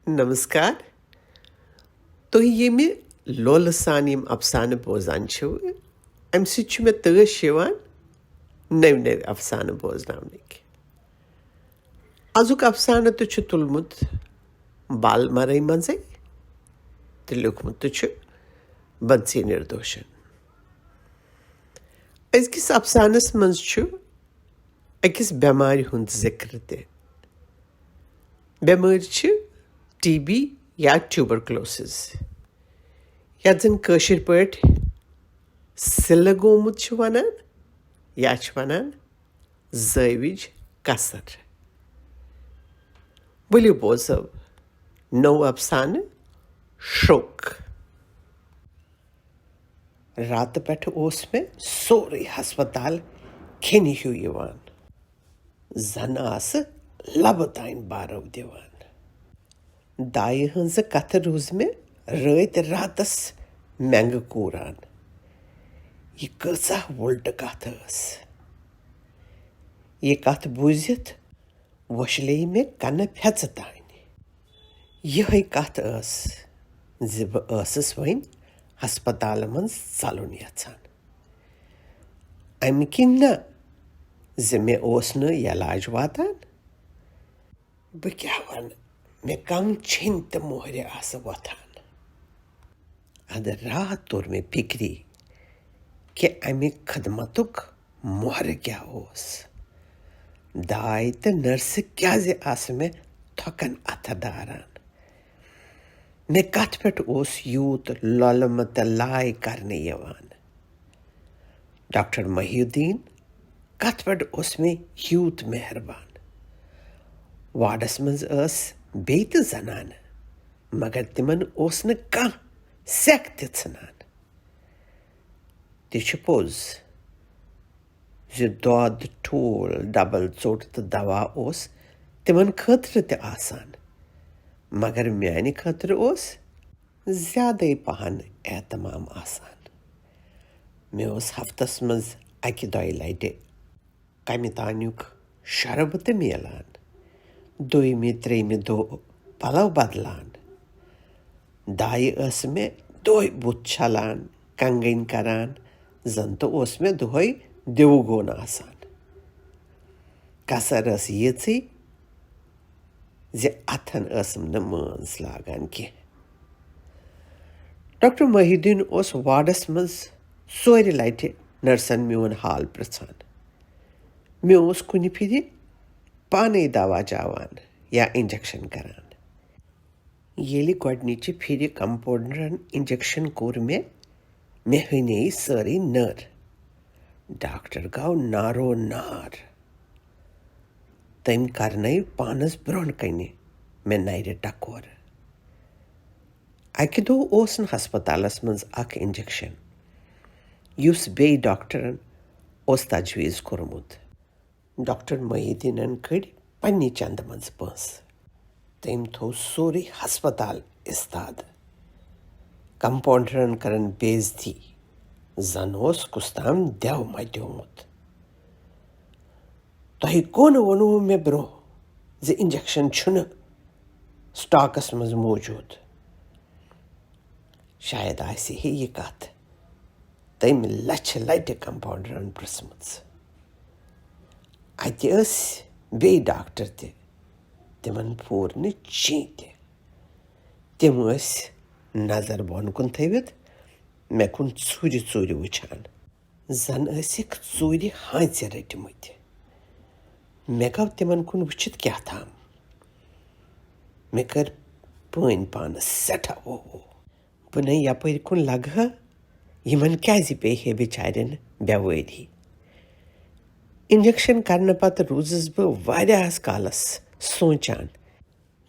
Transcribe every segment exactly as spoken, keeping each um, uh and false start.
نمسکار۔ تُہۍ ییٚمہِ لولہٕ سان یِم افسانہٕ بوزان چھِو، اَمہِ سۭتۍ چھُ مےٚ تٲش یِوان نٔوۍ نٔوۍ افسانہٕ بوزناونٕکۍ۔ أزیُک افسانہٕ تہِ چھُ تُلمُت بالمرے منٛزٕے تہٕ لیوٗکھمُت تہِ چھُ بنسی نِردوشن۔ أزکِس افسانس منٛز چھُ أکِس بٮ۪مارِ ہُنٛد ذِکر تہِ۔ بٮ۪مٲرۍ چھِ ٹی بی یا ٹیوبرکلوسس، یَتھ زَن کٲشِر پٲٹھۍ سِلہٕ گومُت چھِ وَنان یا چھِ وَنان زٲوِج کَسر۔ ؤلِو بوزو نوٚو افسانہٕ شرٛوٚک۔ راتہٕ پٮ۪ٹھٕ اوس مےٚ سورُے ہسپتال کھیٚنہِ ہیوٗ یِوان۔ زَن آسہٕ لَبہٕ تام بارو دِوان۔ دایہِ ہٕنٛزٕ کَتھٕ روٗز مےٚ رٲتۍ راتَس مٮ۪نٛگہٕ کوٗران۔ یہِ کۭژاہ وُلٹہٕ کَتھ ٲس! یہِ کَتھ بوٗزِتھ وۄشلے مےٚ کَنہٕ پھٮ۪ژٕ تانۍ۔ یِہے کَتھ ٲس زِ بہٕ ٲسٕس وۄنۍ ہسپتالہٕ منٛز ژَلُن یَژھان۔ اَمہِ کِنۍ نہٕ زِ مےٚ اوس نہٕ علاج واتان۔ بہٕ کیٛاہ وَنہٕ، مےٚ کَم چھیٚنۍ تہٕ مۄہرِ آسہٕ وۄتھان۔ اَدٕ راتھ توٚر مےٚ فِکری کہِ اَمہِ خدمتُک مۄہرٕ کیٛاہ اوس۔ داے تہٕ نٔرسہٕ کیٛازِ آسہٕ مےٚ تھۄکَن اَتھٕ داران؟ مےٚ کَتھ پٮ۪ٹھ اوس یوٗت لۄلمہٕ تہٕ لاے کرنہٕ یِوان؟ ڈاکٹر محی الدین کَتھ پٮ۪ٹھ اوس مےٚ یوٗت مہربان؟ وارڈس منٛز ٲس بیٚیہِ تہِ زنانہٕ، مگر تِمن اوس نہٕ کانٛہہ سٮ۪کھ تہِ ژھٕنان۔ تہِ چھُ پوٚز زِ دۄد، ٹھوٗل، ڈبل ژوٚٹ تہٕ دوا اوس تِمن خٲطرٕ تہِ آسان، مگر میانہِ خٲطرٕ اوس زیادَے پہن اہتمام آسان۔ مےٚ اوس ہفتس منٛز اکہِ دۄیہِ لٹہِ کمہِ تانیُک شربتہٕ میلان۔ دوٚیمہِ، ترٛیٚیمہِ دۄہ پلو بدلان۔ دایہِ ٲس مےٚ دۄہے بُتھ چھلان، کنگٔنۍ کران، زن تہٕ اوس مےٚ دۄہے دِوٕ گوٚن آسان۔ کسر ٲس یِژٕے زِ اتھن ٲسٕم نہٕ مٲنٛز لاگان کینٛہہ۔ ڈاکٹر محی الدین اوس وارڈس منٛز ژورِ لٹہِ نرسن میون حال پرژھان۔ مےٚ اوس کُنہِ پھِرِ پانے دوا چاوان یا انجیکشن کران۔ ییٚلہِ گۄڈٕنِچہِ پھِرِ کمپاونڈرن انجیکشن کوٚر مےٚ، مےٚ ہنے سٲرٕے نٔر۔ ڈاکٹر گوٚو نارو نار۔ تٔمۍ کرنٲو پانس برونٛہہ کنہِ مےٚ نرِ ٹکور۔ اکہِ دۄہ اوس نہٕ ہسپتالس منٛز اکھ انجیکشن، یُس بیٚیہِ ڈاکٹرن اوس تجویز کوٚرمُت۔ ڈاکٹر محی الدینن کٔڑۍ پننہِ چندٕ منٛز پونٛسہٕ۔ تٔمۍ تھوو سورُے ہسپتال استاد۔ کمپاونڈرن کرن بے عزتی، زن اوس کُس تام دٮ۪و متیومُت۔ تۄہہِ کون ووٚنوُ مےٚ برونٛہہ زِ انجیکشن چھُنہٕ سٹاکس منٛز موجود؟ شاید آسہِ ہے یہِ کتھ تٔمۍ لچھِ لٹہِ کمپاونڈرن پرژھمٕژ۔ اتہِ ٲسۍ بیٚیہِ ڈاکٹر تہِ، تِمن پھوٗر نہٕ چی تہِ۔ تِم ٲسۍ نظر بۄن کُن تھٲوِتھ مےٚ کُن ژوٗرِ ژوٗرِ وٕچھان، زن ٲسِکھ ژوٗرِ ہانژِ رٔٹمٕتۍ۔ مےٚ گوٚو تِمن کُن وٕچھِتھ کیٛاہ تام۔ مےٚ کٔر پٲنۍ پانس سٮ۪ٹھاہ وو وو۔ بہٕ نے یپٲرۍ کُن لگہٕ ہا، یِمن کیٛازِ پیٚیہِ ہے بِچارٮ۪ن بٮ۪وٲری؟ انجیکشن کرنہٕ پتہٕ روٗزٕس بہٕ واریاہس کالس سونٛچان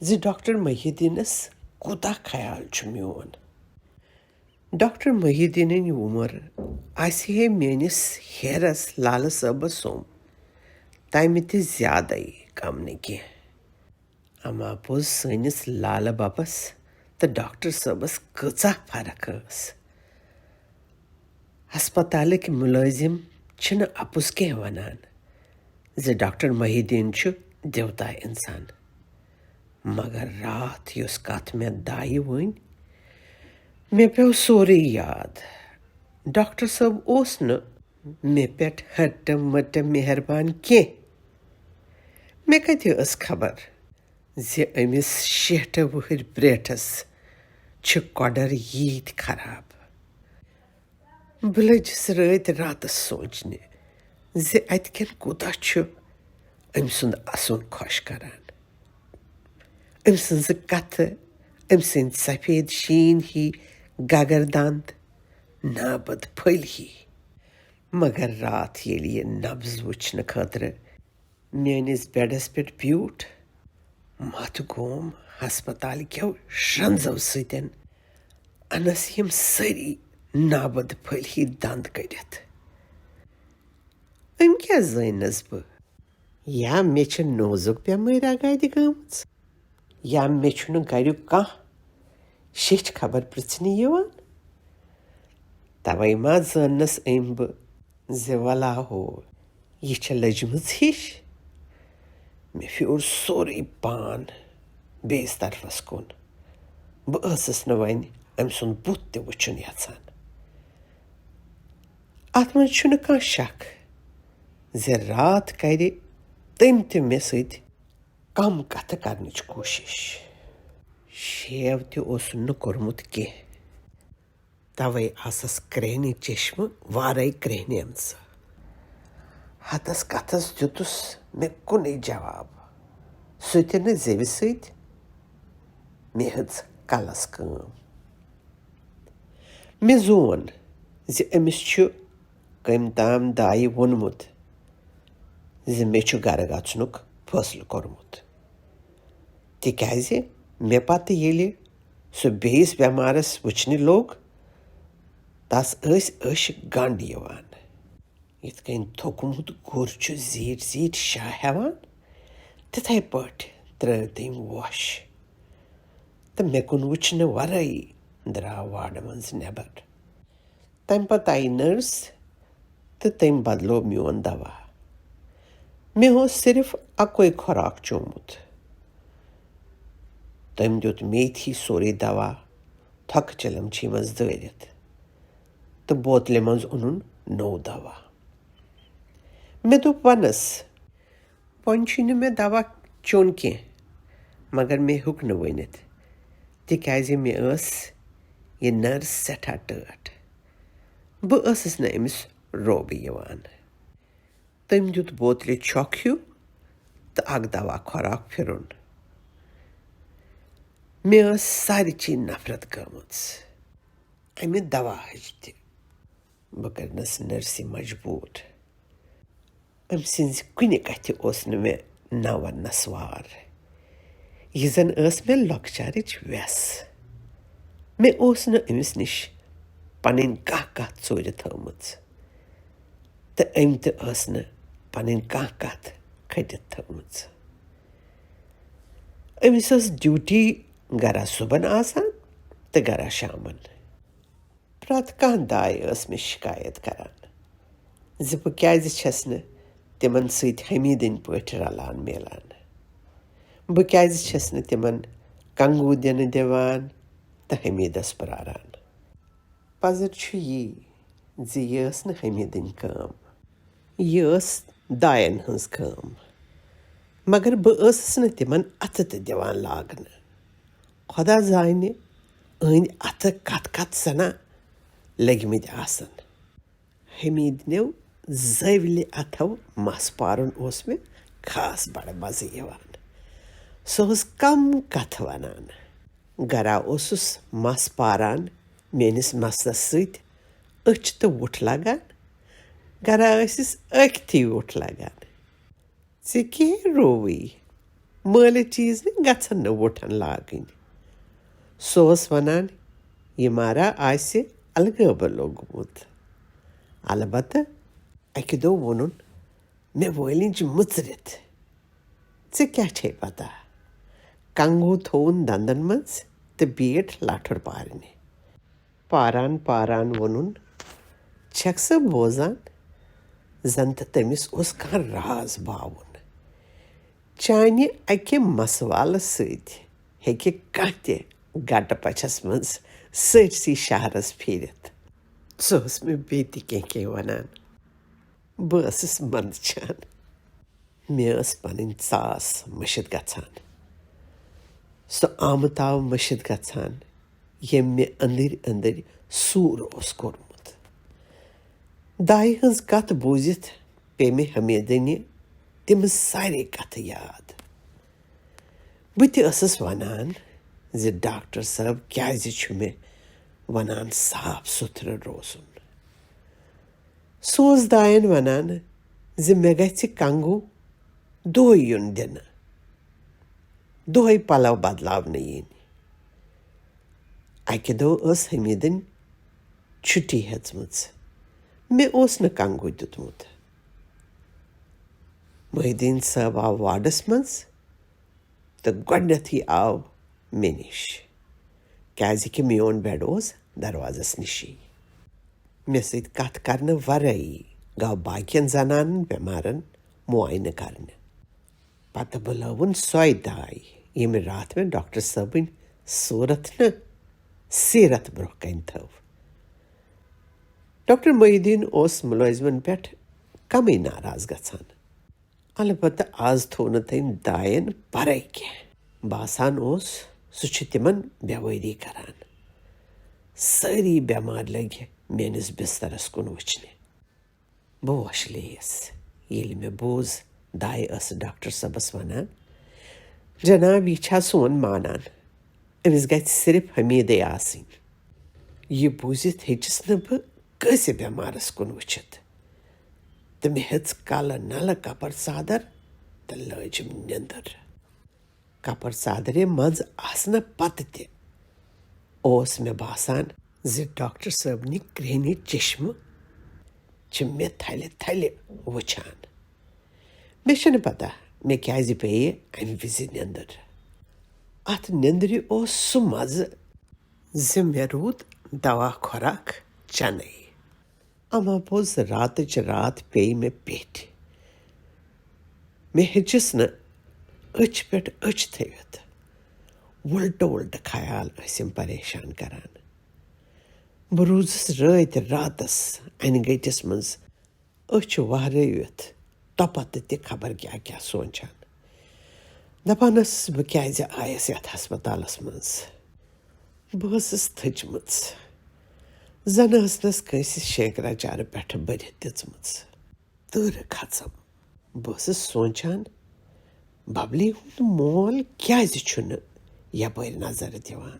زِ ڈاکٹر محی الدینس کوٗتاہ خیال چھُ میون۔ ڈاکٹر محی الدینٕنۍ وُمر آسہِ ہے میٲنِس ہیرس لالہٕ صٲبس سوم تمہِ تہِ زیادَے کم نہٕ کینٛہہ۔ اما پوٚز سٲنِس لالہٕ ببس تہٕ ڈاکٹر صٲبس کۭژاہ فرق ٲس۔ ہسپتالٕکۍ مُلٲزِم چھِنہٕ اپُز کینٛہہ ونان زِ ڈاکٹر محی الدین چھُ دیوتا انسان۔ مگر راتھ یۄس کتھ مےٚ دایہِ ؤنۍ، مےٚ پیوٚو سورُے یاد۔ ڈاکٹر صٲب اوس نہٕ مےٚ پٮ۪ٹھ ہٹہٕ مٹہٕ مہربان کینٛہہ۔ مےٚ کتہِ ٲس خبر زِ أمِس شیٹھٕ وُہٕرۍ برٛیٹھس چھِ کۄڈر ییٖتۍ خراب۔ بہٕ لٔجِس رٲتۍ راتس سونٛچنہِ زِ اتہِ کٮ۪ن کوٗتاہ چھُ أمۍ سُنٛد اسُن خۄش کران۔ أمۍ سٕنٛزٕ کتھٕ، أمۍ سٕنٛدۍ سفید شیٖن ہی گگر دند، نابد پھٔلۍ ہی۔ مگر راتھ ییٚلہِ یہِ نبض وٕچھنہٕ خٲطرٕ میٲنِس بیڈس پٮ۪ٹھ بیوٗٹھ، متھ گوم ہسپتال کیو شرنزو سۭتۍ۔ انس یِم سٲری نابد پھٔلۍ ہی دند کٔڑِتھ۔ أمۍ کیٛاہ زٲنِس بہٕ؟ یا مےٚ چھِ نوزُک بٮ۪مٲرۍ اگادِ گٔمٕژ، یا مےٚ چھُنہٕ گریُک کانٛہہ شیٚچھ خبر پرژھنہِ یِوان۔ توے ما زٲننس أمۍ بہٕ زِ ولا ہو، یہِ چھےٚ لٔجمٕژ ہِش۔ مےٚ پھیوٗر سورُے پان بیٚیِس طرفس کُن۔ بہٕ ٲسٕس نہٕ وۄنۍ أمۍ سُنٛد بُتھ تہِ وٕچھُن یژھان۔ اتھ منٛز چھُنہٕ کانٛہہ شک زِ راتھ کرِ تٔمۍ تہِ مےٚ سۭتۍ کم کتھٕ کرنٕچ کوٗشش۔ شیو تہِ اوسُن نہٕ کوٚرمُت کینٛہہ، توے آسس کرٛیٚہنہِ چشمہٕ وارے کرٛیٚہنیمژٕ۔ ہتس کتھس دیُتُس نہٕ کُنے جواب۔ سُہ تہِ نہٕ زیوِ سۭتۍ۔ مےٚ ہیٚژ کلس کٲم۔ مےٚ زون زِ أمِس چھُ کٔمۍ تام دایہِ ووٚنمُت زِ مےٚ چھُ گرٕ گژھنُک فٲصلہٕ کوٚرمُت، تِکیازِ مےٚ پتہٕ ییٚلہِ سُہ بیٚیِس بٮ۪مارس وٕچھنہِ لوٚگ، تس ٲسۍ أچھ گنڈ یِوان۔ یِتھ کٔنۍ تھوٚکمُت گُر چھُ زیٖٹھۍ زیٖٹھۍ شاہ ہٮ۪وان، تِتھے پٲٹھۍ ترٲو تٔمۍ وۄش تہٕ مےٚ کُن وٕچھنہٕ ورٲیی درٛاو وارڈٕ منٛز نٮ۪بر۔ تَمہِ پتہٕ آیہِ نٔرس تہٕ تٔمۍ بدلوو میون دوا۔ مےٚ اوس صرف اکوے خوراک چومُت۔ تٔمۍ دیُت میتھی سورُے دوا تھۄکہٕ چلمچھی منٛز دٲرِتھ تہٕ بوتلہِ منٛز اوٚنُن نوٚو دوا۔ مےٚ دوٚپ ونس، وۄنۍ چھُے نہٕ مےٚ دوا چیوٚن کینٛہہ، مگر مےٚ ہیوٚک نہٕ ؤنِتھ، تِکیازِ مےٚ ٲس یہِ نٔرس سٮ۪ٹھاہ ٹٲٹھ۔ بہٕ ٲسٕس نہٕ أمِس روبہٕ یِوان۔ تٔمۍ دیُت بوتلہِ چھۄکھ ہیوٗ تہٕ اکھ دوا خوراک پھِرُن۔ مےٚ ٲس سارِچی نفرت گٔمٕژ امہِ دوا ہٕچ تہِ۔ بہٕ کٔرنس نٔرسہِ مجبوٗر۔ أمۍ سٕنٛزِ کُنہِ کتھِ اوس نہٕ مےٚ نہ وننس وار۔ یہِ زن ٲس مےٚ لۄکچارٕچ وٮ۪س۔ مےٚ اوس نہٕ أمِس نِش پنٕنۍ کانٛہہ کتھ ژوٗرِ تھٲومٕژ تہٕ أمۍ تہِ ٲس نہٕ پنٕنۍ کانٛہہ کتھ کھٔٹِتھ تھٲومٕژ۔ أمِس ٲس ڈیوٹی گرا صُبحن آسان تہٕ گرا شامن۔ پرٛٮ۪تھ کانٛہہ داے ٲس مےٚ شِکایت کران زِ بہٕ کیٛازِ چھَس نہٕ تِمن سۭتۍ حمیٖدٕنۍ پٲٹھۍ رلان میلان۔ بہٕ کیٛازِ چھَس نہٕ تِمن کنگوٗ دِنہٕ دِوان تہٕ حمیٖدس پراران۔ پزر چھُ یی زِ یہِ ٲس نہٕ حمیٖدٕنۍ کٲم، یہِ ٲس داین ہٕنٛز کٲم۔ مگر بہٕ ٲسٕس نہٕ تِمن اتھٕ تہِ دِوان لاگنہٕ۔ خۄدا زانہِ، أہٕنٛدۍ اَتھٕ کَتھ کَتھ سَنا لٔگۍ مٕتۍ آسَن۔ حمیٖدنیو زٲولہِ اَتھو مَس پارُن اوس مےٚ خاص بَڑٕ مَزٕ یِوان۔ سُہ اوس کَم کَتھٕ وَنان۔ گَرا اوسُس مَس پاران، میٛٲنِس مَسَس سۭتۍ أچھ تہٕ وُٹھ لَگان۔ گَرا ٲسِس أکھتٕے وُٹھ لَگان۔ ژےٚ کیٛاہ رووٕے؟ مٲلۍ چیٖز نہٕ گژھن نہٕ وُٹھن لاگٕنۍ۔ سُہ اوس وَنان، یہِ مارا آسہِ الگٲبہٕ لوٚگمُت۔ البتہٕ اَکہِ دۄہ ووٚنُن مےٚ وٲلِنج مٕژرِتھ، ژےٚ کیٛاہ چھے پتہ؟ کنگوٗ تھووُن دندن منٛز تہٕ بیٖٹھ لٹھُر پارنہِ۔ پاران پاران ووٚنُن، چھَکھ سا بوزان؟ زَن تہٕ تٔمِس اوس کانٛہہ راز باوُن۔ چانہِ اَکہِ مسہٕ والہٕ سۭتۍ ہیٚکہِ کانٛہہ تہِ گٹہٕ پچھس منٛز سٲرسٕے شہرس پھیٖرِتھ۔ سۄ ٲس مےٚ بیٚیہِ تہِ کینٛہہ کینٛہہ وَنان۔ بہٕ ٲسٕس منٛدچھان۔ مےٚ ٲس پنٕنۍ ژاس مٔشِتھ گژھان۔ سُہ آمہٕ تاو مٔشِتھ گژھان، ییٚمۍ مےٚ أنٛدٕرۍ أنٛدٕرۍ سوٗر اوس کوٚرمُت۔ دایہِ ہٕنٛز کتھ بوٗزِتھ پیٚیہِ مےٚ حمیدٕنہِ تِم سارے کتھٕ یاد۔ بہٕ تہِ ٲسٕس ونان زِ ڈاکٹر صٲب کیازِ چھُ مےٚ ونان صاف سُتھرٕ روزُن۔ سُہ اوس داین ونان زِ مےٚ گژھِ کنگو دۄہے یُن دِنہٕ، دۄہے پلو بدلاونہٕ یِنۍ۔ اکہِ دۄہ ٲس حمیدٕنۍ چھُٹی ہیژمٕژ۔ مےٚ اوس نہٕ کنگو دیُتمُت۔ محی الدین صٲب آو وارڈس منٛز تہٕ گۄڈنیتھٕے آو مےٚ نِش، کیازِ کہِ میون بیڈ اوس دروازس نِشی۔ مےٚ سۭتۍ کتھ کرنہٕ ورٲیی گوٚو باقین زنانن بیمارن معاینہٕ کرنہِ۔ پتہٕ بُلٲوٕن سۄے داے، ییٚمہِ راتھ مےٚ ڈاکٹر صٲبٕنۍ صوٗرت نہٕ سیٖرت برٛونٛہہ کنہِ تھٲو۔ ڈاکٹر محی الدین اوس مُلٲزمن پٮ۪ٹھ کمٕے ناراض گژھان۔ البتہ آز تھوو نہٕ تٔمۍ داین پرے کینٛہہ۔ باسان اوس، سُہ چھُ تِمن بیوٲری کران۔ سٲری بٮ۪مارۍ لٔگۍ میٲنِس بسترس کُن وٕچھنہِ۔ بہٕ وۄشلییس، ییٚلہِ مےٚ بوٗز، داے ٲس ڈاکٹر صٲبس ونان، "جناب، یہِ چھا سون مانان؟ أمِس گژھِ صرف حمیدے آسٕنۍ۔" یہِ بوٗزِتھ ہیٚچِس نہٕ بہٕ کٲنٛسہِ بٮ۪مارس کُن وٕچھِتھ۔ تہٕ مےٚ ہیٚژ کلہٕ نلہٕ کپر ژادر تہٕ لٲجِم نیندٕر۔ کپر ژادرِ منٛز آسنہٕ پتہٕ تہِ اوس مےٚ باسان زِ ڈاکٹر صٲبنہِ کرٛیٚہنہِ چشمہٕ چھِ مےٚ تھلہِ تھلہِ وٕچھان۔ مےٚ چھَنہٕ پتہ مےٚ کیازِ پیٚیہِ امہِ وِزِ نیندٕر۔ اتھ نیندرِ اوس سُہ مزٕ زِ مےٚ روٗد دوا خوراک چَنَے۔ اما پوٚز، راتٕچ راتھ پیٚیہِ مےٚ پیٚٹھۍ۔ مےٚ ہیٚچِس نہٕ أچھ پٮ۪ٹھ أچھ تھٲوِتھ۔ وُلٹہٕ وُلٹہٕ خیال ٲسِم پریشان کران۔ بہٕ روٗزٕس رٲتۍ راتس انہِ گٔٹِس منٛز أچھ وہرٲوِتھ تۄپتہٕ تہِ خبر کیٛاہ کیٛاہ سونٛچان۔ دپان ٲسٕس، بہٕ کیٛازِ آیس یتھ ہسپتالس منٛز؟ بہٕ ٲسٕس تھٔچمٕژ۔ زن ٲسنس کٲنٛسہِ شینکرا چارٕ پٮ۪ٹھٕ بٔرِتھ دِژمٕژ۔ تۭرٕ کھژم۔ بہٕ ٲسٕس سونٛچان، ببلی ہُنٛد مول کیٛازِ چھُنہٕ یپٲرۍ نظر دِوان؟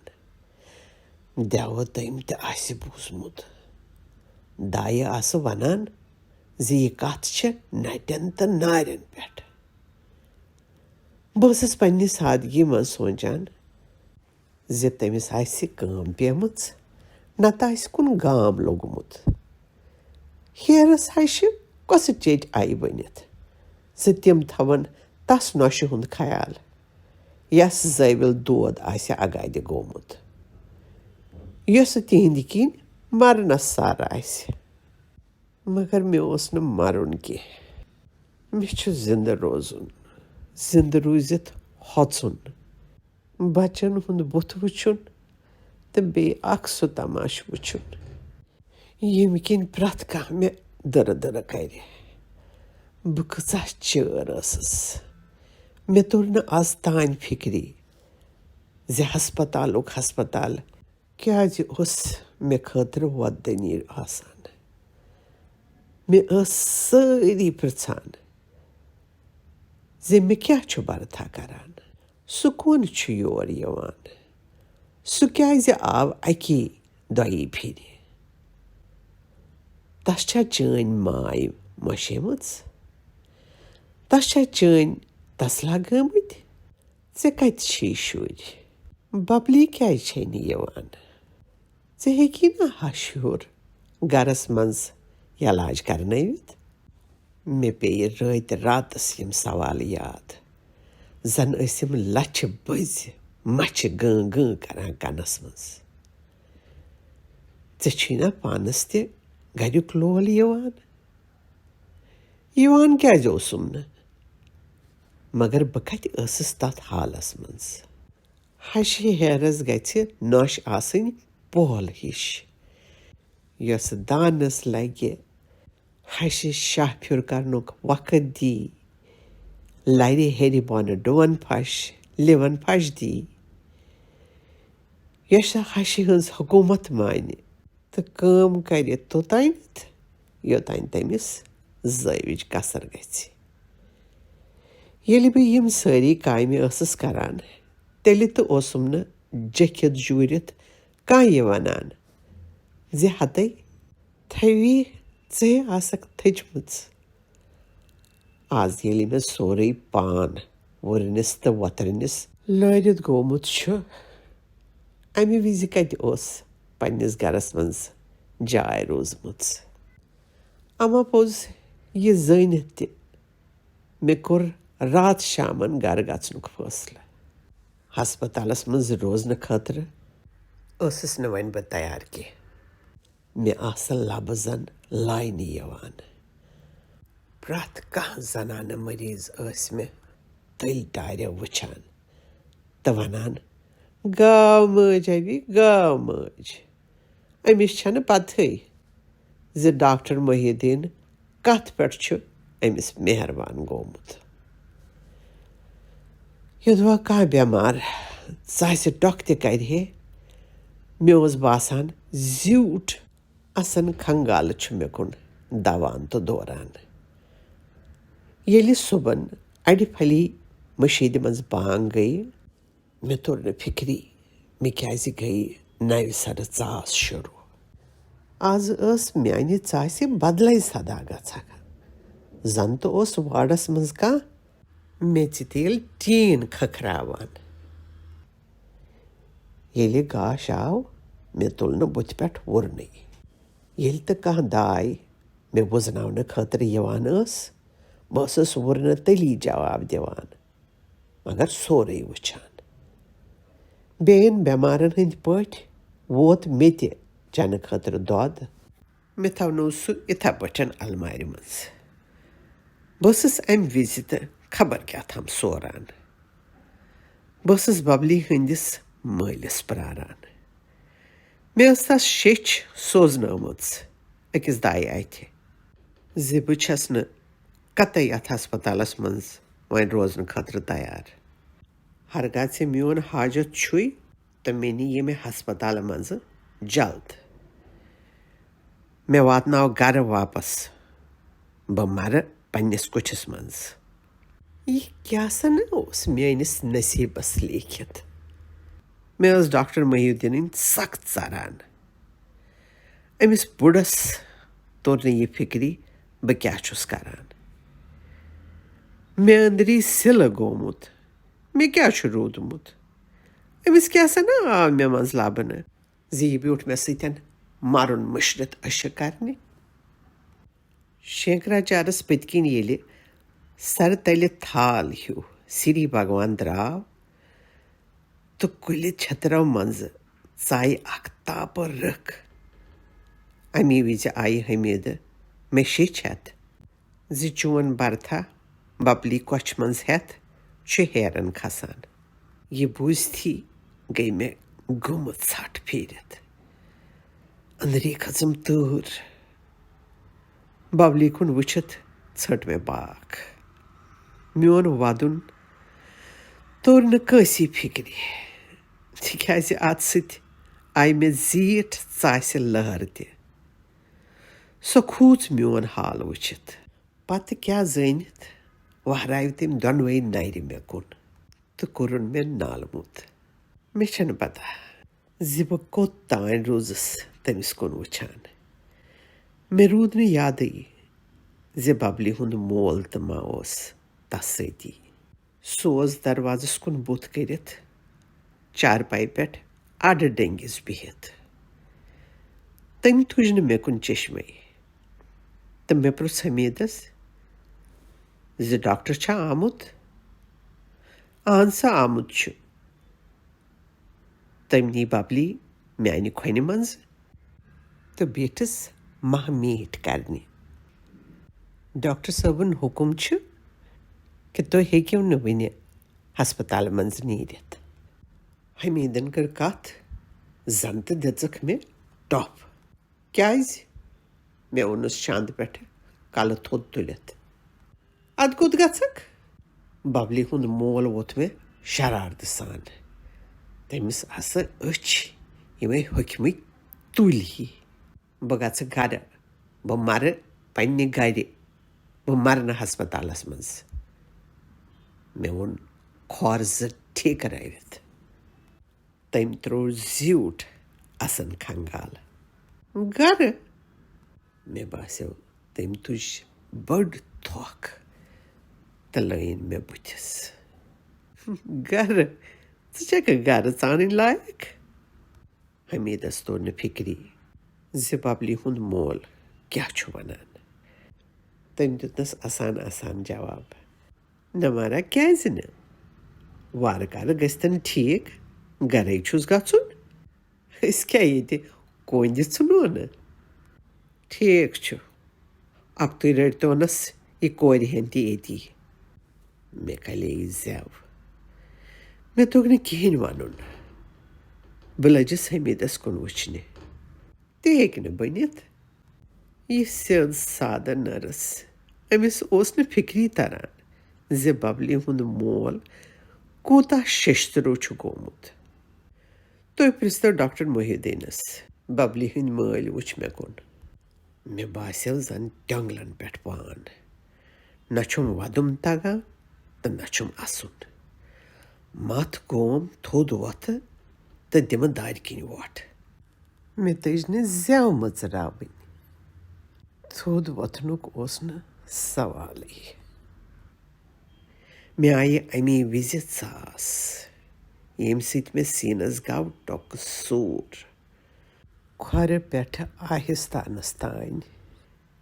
دٮ۪وٕ تٔمۍ تہِ آسہِ بوٗزمُت۔ دایہِ آسہٕ ونان زِ یہِ کتھ چھِ نٹٮ۪ن تہٕ نارٮ۪ن پٮ۪ٹھ۔ بہٕ ٲسٕس پننہِ سادگی منٛز سونٛچان زِ تٔمِس آسہِ کٲم پیمٕژ، نتہٕ آسہِ کُن گام لوٚگمُت۔ ہیرس ہشہِ کۄسہٕ چیٚٹۍ آیہِ بٔنِتھ زِ تِم تھاون تس نۄشہِ ہُنٛد خیال، یس زٲوِل دود آسہِ اگادِ گوٚمُت، یۄسہٕ تِہنٛدِ کِنۍ مرنس سر آسہِ۔ مگر مےٚ اوس نہٕ مرُن کینٛہہ۔ مےٚ چھُ زِندٕ روزُن، زِندٕ روٗزِتھ ہۄژُن، بچن ہُنٛد بُتھ وٕچھُن تہٕ بیٚیہِ اکھ سُہ تماشہٕ وٕچھُن، ییٚمہِ کِنۍ پرٛٮ۪تھ کانٛہہ مےٚ دٕرٕ دٕرٕ کرِ۔ بہٕ کۭژاہ چٲر ٲسٕس۔ مےٚ توٚر نہٕ از تام فِکری زِ ہسپتالُک ہسپتال کیٛازِ اوس مےٚ خٲطرٕ وۄدنی آسان۔ مےٚ ٲس سٲری پرٛژھان زِ مےٚ کیٛاہ چھُ برتھا کران؟ سُہ کون چھُ یور یِوان؟ سُہ کیٛازِ آو اکی دۄیی پھِرِ؟ تس چھا چٲنۍ ماے مۄشیمٕژ؟ تس چھا چٲنۍ تسلا گٲمٕتۍ؟ ژےٚ کتہِ چھی شُرۍ؟ ببلی کیٛازِ چھے نہٕ یِوان؟ ژےٚ ہیٚکی نا ہش ہیوٚر گرس منٛز علاج کرنٲوِتھ؟ مےٚ پیٚیہِ رٲتۍ راتس یِم سوال یاد، زن ٲسِم لچھِ بٔزۍ مچھِ گٲں گٲں کران کنس منٛز۔ ژےٚ چھُے نا پانس تہِ گریُک لول یِوان؟ یِوان کیٛازِ اوسُم نہٕ؟ مگر بہٕ کتہِ ٲسٕس تتھ حالس منٛز؟ ہشہِ ہیرس گژھِ نۄش آسٕنۍ پۄہل ہِش، یۄسہٕ دانس لگہِ، ہشہِ شاہ پھیُر کرنُک وقت دی، لرِ ہیرِ بۄنہٕ ڈُون پھش، لِون پھش دی، یۄسہٕ ہشہِ ہٕنٛز حکومت مانہِ تہٕ کٲم کرِ توٚتانٮ۪تھ، یوٚتانۍ تٔمِس زٲوِج کسر گژھِ۔ ییٚلہِ بہٕ یِم سٲری کامہِ ٲسٕس کران، تیٚلہِ تہٕ اوسُم نہٕ جٔکھِتھ جوٗرِتھ کانٛہہ یہِ ونان زِ ہتے تھوی، ژے آسکھ تھٔچمٕژ۔ آز ییٚلہِ مےٚ سورُے پان وُرنِس تہٕ وۄترنِس لٲرِتھ گوٚمُت چھُ، اَمہِ وِزِ کَتہِ اوس پننِس گرس منٛز جاے روٗزمٕژ؟ اما پوٚز یہِ زٲنِتھ تہِ، مےٚ کوٚر راتھ شامن گرٕ گژھنُک فٲصلہٕ۔ ہسپتالس منٛز روزنہٕ خٲطرٕ ٲسٕس نہٕ وۄنۍ بہٕ تیار کینٛہہ۔ مےٚ آسہٕ لبہٕ زن لاینہٕ یِوان۔ پرٛٮ۪تھ کانٛہہ زنانہٕ مریض ٲسۍ مےٚ تٔلۍ ٹارٮ۪و وٕچھان تہٕ ونان، "گاو مٲج ابی، گاو مٲج۔" أمِس چھنہٕ پتہٕے زِ ڈاکٹر محی الدین کتھ پٮ۪ٹھ چھُ أمِس مہربان گوٚمُت۔ یوٚدوا کانٛہہ بٮ۪مار ژاسہِ ٹۄکھ تہِ کرِ ہے، مےٚ اوس باسان زیوٗٹھ اسن کھنگالہٕ چھُ مےٚ کُن دوان تہٕ دوران۔ ییٚلہِ صُبحن اَڑِ پھلی مٔشیٖدِ منٛز بانگ گٔیہِ، مےٚ توٚر نہٕ فِکری، مےٚ کیازِ گٔیہِ نوِ سرٕ ژاس شروٗع۔ از ٲس میانہِ ژاسہِ بدلے صدا گژھان۔ زن تہٕ اوس وارڈس منٛز کانٛہہ میٚژِ تیل ٹیٖن کھکھراوان۔ ییٚلہِ گاش آو، مےٚ تُل نہٕ بُتھِ پٮ۪ٹھ وُرنٕے۔ ییٚلہِ تہٕ کانٛہہ داے مےٚ وُزناونہٕ خٲطرٕ یِوان ٲس، بہٕ ٲسٕس وُرنہٕ تٔلی جواب دِوان، مگر سورُے وٕچھان۔ بیٚین بٮ۪مارن ہٕنٛدۍ پٲٹھۍ ووت مےٚ تہِ چنہٕ خٲطرٕ دۄد۔ مےٚ تھاونوو سُہ اِتھے پٲٹھۍ المارِ منٛز۔ بہٕ ٲسٕس امہِ وِزِ تہٕ خبر کیٛاہ تھام سوران۔ بہٕ ٲسٕس ببلی ہٕنٛدِس مٲلِس پراران۔ مےٚ ٲس تس شیٚچھ سوزنٲومٕژ أکِس دایہِ اَتھِ زِ بہٕ چھَس نہٕ قطعی یَتھ ہسپتالس منٛز وۄنۍ روزنہٕ خٲطرٕ تیار۔ ہرگاہ ژےٚ میون حاجت چھُے، تہٕ مےٚ نہِ ییٚمہِ ہسپتالہٕ منٛزٕ جلد۔ مےٚ واتناو گرٕ واپس۔ بہٕ مرٕ پننِس کُٹھِس منٛز۔ یہِ کیٛاہ سا نہٕ اوس میٲنِس نصیٖبس لیٖکھِتھ؟ مےٚ ٲس ڈاکٹر محی الدینٕنۍ سخ ژران۔ أمِس بُڈس توٚر نہٕ یہِ فِکری، بہٕ کیٛاہ چھُس کران۔ مےٚ أنٛدری سِلہٕ گوٚمُت۔ مےٚ کیٛاہ چھُ روٗدمُت؟ أمِس کیٛاہ سا نہٕ آو مےٚ منٛز لبنہٕ زِ یہِ بیوٗٹھ مےٚ سۭتٮ۪ن مرُن مٔشرِتھ عشق کرنہِ؟ شینکراچارس پٔتۍ کِنۍ ییٚلہِ سرٕ تلہِ تھال ہیوٗ سری بھگوان درٛاو تہٕ کُلہِ چھٔترو منٛزٕ ژایہِ اکھ تاپہٕ رٕکھ۔ امی وِزِ آیہِ حمیدٕ مےٚ شیٚچھ ہٮ۪تھ زِ چون برتھا ببلی کۄچھِ منٛز ہٮ۪تھ چھُ ہیرن کھسان۔ یہِ بوٗزتھی گٔے مےٚ گُمہٕ ژھٹھ پھیٖرِتھ۔ أنٛدری کھٔژٕم تۭر۔ ببلی کُن وٕچھِتھ ژھٔٹ مےٚ باکھ۔ میون ودُن توٚر نہٕ کٲنٛسی فِکرِ، تِکیازِ اتھ سۭتۍ آیہِ مےٚ زیٖٹھ ژاسہِ لہر تہِ۔ سۄ کھوٗژ میون حال وٕچھِتھ۔ پتہٕ کیٛاہ زٲنِتھ وہراوِ تٔمۍ دۄنوَے نرِ مےٚ کُن تہٕ کوٚرُن مےٚ نالہٕ موٚت۔ مےٚ چھَنہٕ پتہ زِ بہٕ کوٚت تام روٗزٕس تٔمِس کُن وٕچھان۔ مےٚ روٗد نہٕ یادٕے زِ ببلی ہُنٛد مول تہٕ ما اوس تس سۭتی۔ سُہ اوس دروازس کُن بُتھ کٔرِتھ چارپایہِ پٮ۪ٹھ اَڈٕ ڈٔنگِس بِہِتھ۔ تٔمۍ تُج نہٕ مےٚ کُن چشمے تہٕ مےٚ پرُژھ حمیدس زِ ڈاکٹر چھا آمُت؟ اہن سا، آمُت چھُ۔ تٔمۍ نی ببلی میانہِ کھۄنہِ منٛز تہٕ بیٖٹھٕس ماہ میٖٹھ کرنہِ۔ ڈاکٹر صٲبُن حُکُم چھُ، کہِ تُہۍ ہیٚکِو نہٕ وٕنہِ ہسپتالہٕ منٛزٕ نیٖرِتھ۔ حمیٖدن کٔر کتھ، زن تہٕ دِژٕکھ مےٚ ٹۄپھ۔ کیازِ؟ مےٚ ووٚنُس شاندٕ پٮ۪ٹھٕ کلہٕ تھوٚد تُلِتھ۔ ادٕ کوٚت گژھکھ؟ ببلی ہُنٛد مول ووٚتھ مےٚ شرارتہٕ سان۔ تٔمِس آسہٕ أچھ یِمے ہوٚکھمٕتۍ تُلۍ ہی۔ بہٕ گژھٕ گرٕ، بہٕ مرٕ پننہِ گرِ، بہٕ مرٕ نہٕ ہسپتالس منٛز۔ مےٚ ووٚن کھۄر زٕ ٹھیٖک رٲوِتھ۔ تٔمۍ ترٛوو زیوٗٹھ اَسَن کھنٛگال۔ گرٕ؟ مےٚ باسیو تٔمۍ تُج بٔڑ تھۄکھ تہٕ لٲیِن مےٚ بُتھِس۔ گرٕ؟ ژٕ چھَکھٕ گرٕ ژانٕنۍ لایق؟ حمیٖدس توٚر نہٕ فِکری زِ ببلی ہُنٛد مول کیٛاہ چھُ وَنان۔ تٔمۍ دیُتنَس اَسان اَسان جواب۔ نہ مارا، کیٛازِ نہٕ؟ وارٕ کارٕ گژھِ تن ٹھیٖک، گرے چھُس گژھُن۔ أسۍ کیٛاہ ییٚتہِ کۄنٛدِ ژھٕنو نہٕ؟ ٹھیٖک چھُ، اَکتُے رٔٹۍتونس یہِ کورِ ہٮ۪ن تہِ ییٚتی۔ مےٚ کلے یہِ زٮ۪و۔ مےٚ توٚگ نہٕ کِہیٖنۍ وَنُن۔ بہٕ لٔجِس حمیٖدس کُن وٕچھنہِ۔ تہِ ہیٚکہِ نہٕ بٔنِتھ۔ یہِ سیٚد سادٕ نٔرٕس، أمِس اوس نہٕ فِکری تران زِ ببلی ہُنٛد مول کوٗتاہ ششتٕرو چھُ گوٚمُت۔ تُہۍ پرٛژھتو ڈاکٹر محی الدیٖنس، ببلی ہٕنٛدۍ مٲلۍ وٕچھ مےٚ کُن۔ مےٚ باسیو زن ٹٮ۪نٛگلن پٮ۪ٹھ پان۔ نہ چھُم ودُم تگان تہٕ نہ چھُم اسُن۔ متھ گوم تھوٚد وۄتھٕ تہٕ دِمہٕ دارِ کِنۍ وۄٹھ۔ مےٚ تٔج نہٕ زٮ۪و مٕژراوٕنۍ۔ تھوٚد وۄتھنُک اوس نہٕ سوالٕے۔ مےٚ آیہِ اَمی وِزِ ژاس، ییٚمہِ سۭتۍ مےٚ سیٖنَس گوٚو ٹۄکہٕ سوٗر۔ کھۄرٕ پٮ۪ٹھٕ آہستانَس تانۍ،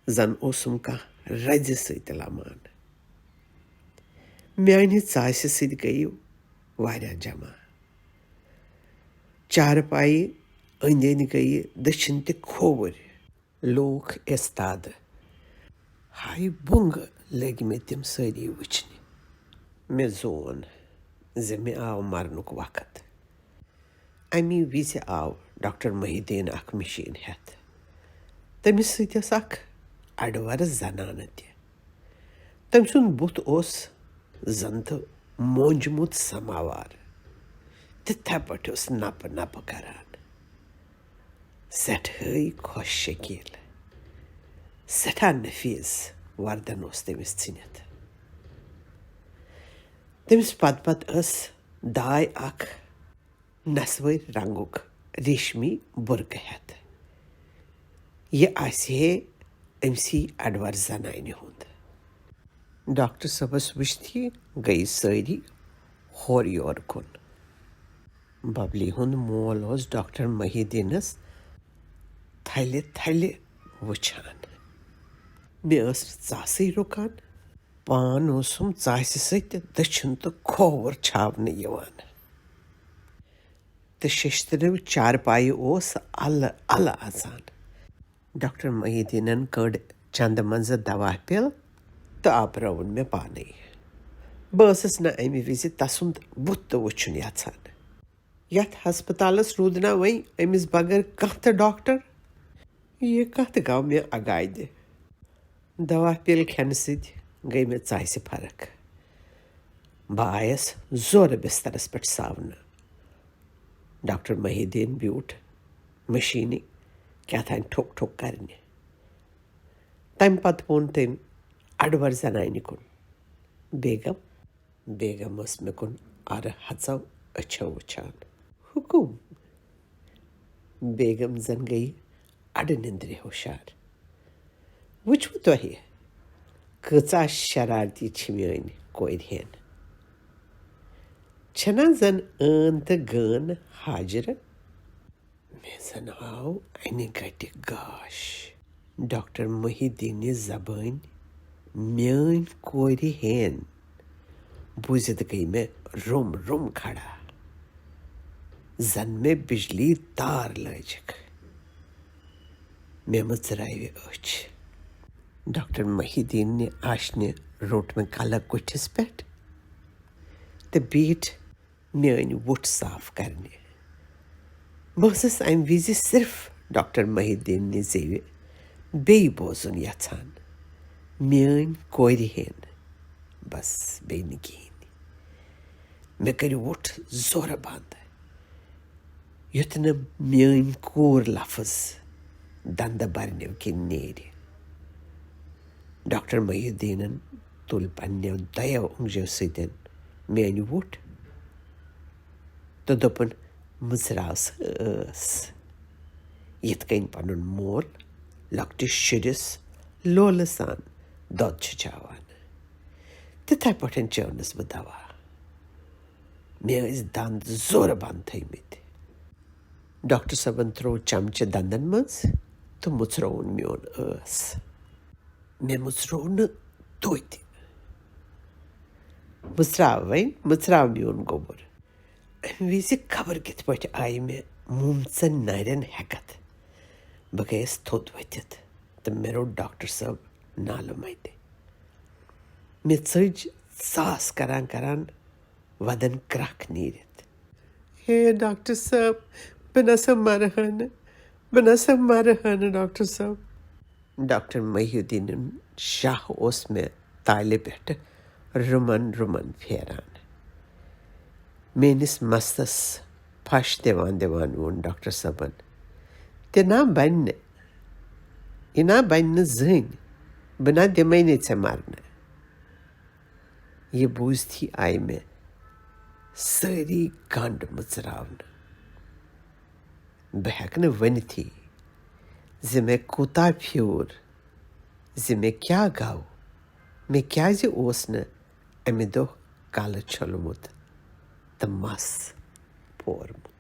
زَن اوسُم کانٛہہ رَزِ سۭتۍ لَمان۔ میٛانہِ ژاسہِ سۭتۍ گٔیہِ واریاہ جمع۔ چارپایہِ أنٛدۍ أنٛدۍ گٔیہِ دٔچھِنۍ تہِ کھووُرۍ۔ لوٗکھ اِستادٕ۔ ہاے بُنٛگہٕ لٔگۍ مےٚ تِم سٲری وٕچھنہِ۔ مےٚ زون زِ مےٚ آو مرنُک وقت۔ اَمی وِزِ آو ڈاکٹر محی الدیٖن اکھ مِشیٖن ہٮ۪تھ۔ تٔمِس سۭتۍ ٲس اکھ اَڈٕوَرٕ زنانہٕ تہِ۔ تٔمۍ سُنٛد بُتھ اوس زَن تہٕ مونجمُت سماوار۔ تِتھے پٲٹھۍ اوس نپہٕ نپہٕ کران۔ سٮ۪ٹھٲے خۄش شکیٖل، سٮ۪ٹھاہ نفیٖس وردن اوس تٔمِس ژھٕنِتھ۔ تٔمِس پتہٕ پتہٕ ٲس داے اکھ نسوٲرۍ رنگُک ریشمی بُرقہٕ ہٮ۪تھ۔ یہِ آسہِ ہے أمۍ سی اڈور زنانہِ ہُنٛد۔ ڈاکٹر صٲبس وٕچھتھی گٔیہِ سٲری ہورٕ یورٕ کُن۔ ببلی ہُنٛد مول اوس ڈاکٹر محی الدیٖنس تھلہِ تھلہِ وٕچھان۔ مےٚ ٲس نہٕ ژاسٕے رُکان۔ پان اوسُم ژاسہِ سۭتۍ دٔچھُن تہٕ کھووُر چھاونہٕ یِوان۔ تہٕ ششتٕرو چارپایہِ اوس الہٕ الہٕ اژان۔ ڈاکٹر محی الدیٖنن کٔڑ چندٕ منٛزٕ دوا پِل تہٕ آپرٲوُن مےٚ پانے۔ بہٕ ٲسٕس نہٕ امہِ وِزِ تسُنٛد بُتھ تہِ وٕچھُن یژھان۔ یتھ ہسپتالس روٗد نا وۄنۍ أمِس بغٲر کانٛہہ تہِ ڈاکٹر۔ یہِ کتھ گوٚو مےٚ اگادِ؟ دوا پِل کھٮ۪نہٕ سۭتۍ گٔے مےٚ ژاسہِ فرق۔ بہٕ آیس زورٕ بسترس پٮ۪ٹھ ساونہٕ۔ ڈاکٹر محی الدیٖن بیوٗٹھ مشیٖنہِ کیٛاہ تام ٹھوٚک ٹھوٚک کرنہِ۔ تمہِ پتہٕ ووٚن تٔمۍ اڈور زنانہِ کُن، "بیگم۔" بیگم ٲس مےٚ کُن ارٕ ہژو أچھو وٕچھان۔ "حُکُم؟" بیگم زن گٔیہِ اڈٕ نِندرِ ہُشار۔ "وٕچھوٕ تۄہہِ، کۭژاہ شرارتی چھِ میٲنۍ کورِ ہٮ۪ن۔ چھَنا زن ٲن تہٕ گٲن حاجرٕ؟" مےٚ زن آو انہِ گٹہِ گاش۔ ڈاکٹر محی الدیٖنہِ زبٲنۍ "میٲنۍ کورِ ہٮ۪ن" بوٗزِتھ گٔے مےٚ روٚم روٚم کھڑا۔ زن مےٚ بجلی تار لٲجِکھ۔ مےٚ مٕژراوِ أچھ۔ ڈاکٹر محی الدیٖنہِ آشنہِ روٚٹ مےٚ کلہٕ کُٹھِس پٮ۪ٹھ تہٕ بیٖٹھ میٲنۍ وُٹھ صاف کرنہِ۔ بہٕ ٲسٕس امہِ وِزِ صرف ڈاکٹر محی الدیننہِ زیوِ بیٚیہِ بوزُن یژھان، میٲنۍ کورِ ہین، بس، بیٚیہِ نہٕ کِہیٖنۍ۔ مےٚ کٔرۍ وُٹھ زورٕ بنٛد، یُتھ نہٕ میٲنۍ کوٗر لفظ دندٕ برنیو کِنۍ نیرِ۔ ڈاکٹر محی الدینن تُل پننیو دۄیو اونٛگجو سۭتۍ میٲنۍ وُٹھ تہٕ دوٚپُن، مٕژراو سا ٲس، یِتھ کٔنۍ پنُن مول لۄکٹِس شُرِس لولہٕ سان دۄد چھُ چاوان، تِتھے پٲٹھۍ چٲونس بہٕ دوا۔ مےٚ ٲسۍ دند زورٕ بنٛد تھٲومٕتۍ۔ ڈاکٹر صٲبن ترٛوو چمچہٕ دندن منٛز تہٕ مُژرووُن میون ٲس۔ مےٚ مُژروو نہٕ توتہِ۔ مُژراو وۄنۍ، مُژراو میون گوٚبُر۔ امہِ وِزِ خبر کِتھ پٲٹھۍ آیہِ مےٚ مومژن نارٮ۪ن ہٮ۪کتھ۔ بہٕ گٔیس تھوٚد ؤتھِتھ تہٕ مےٚ روٚٹ ڈاکٹر صٲب نالہٕ متہِ۔ مےٚ ژٔج ژاس کران کران ودن کرکھ نیٖرِتھ۔ ہے ڈاکٹر صٲب، بہٕ نسا مرٕ ہا نہٕ، بہٕ نسا مرٕ ہا نہٕ ڈاکٹر صٲب۔ ڈاکٹر محی الدینُن شاہ اوس مےٚ تالہِ پٮ۪ٹھٕ رُمن رُمن پھیران۔ میٲنِس مستس پھش دِوان دِوان ووٚن ڈاکٹر صٲبن، تہِ نا بنہِ نہٕ، یہِ نا بنہِ نہٕ زٕہٕنۍ، بہٕ نا دِمے نہٕ ژےٚ مرنہٕ۔ یہِ بوٗزتھٕے آیہِ مےٚ سٲری گنٛڈ مٕژراونہٕ۔ بہٕ ہٮ۪کہٕ نہٕ ؤنِتھٕے زِ مےٚ کوٗتاہ پھیوٗر، زِ مےٚ کیٛاہ گوٚو، مےٚ کیٛازِ اوس نہٕ اَمہِ دۄہ کلہٕ چھوٚلمُت تہٕ مَس پھورمُت۔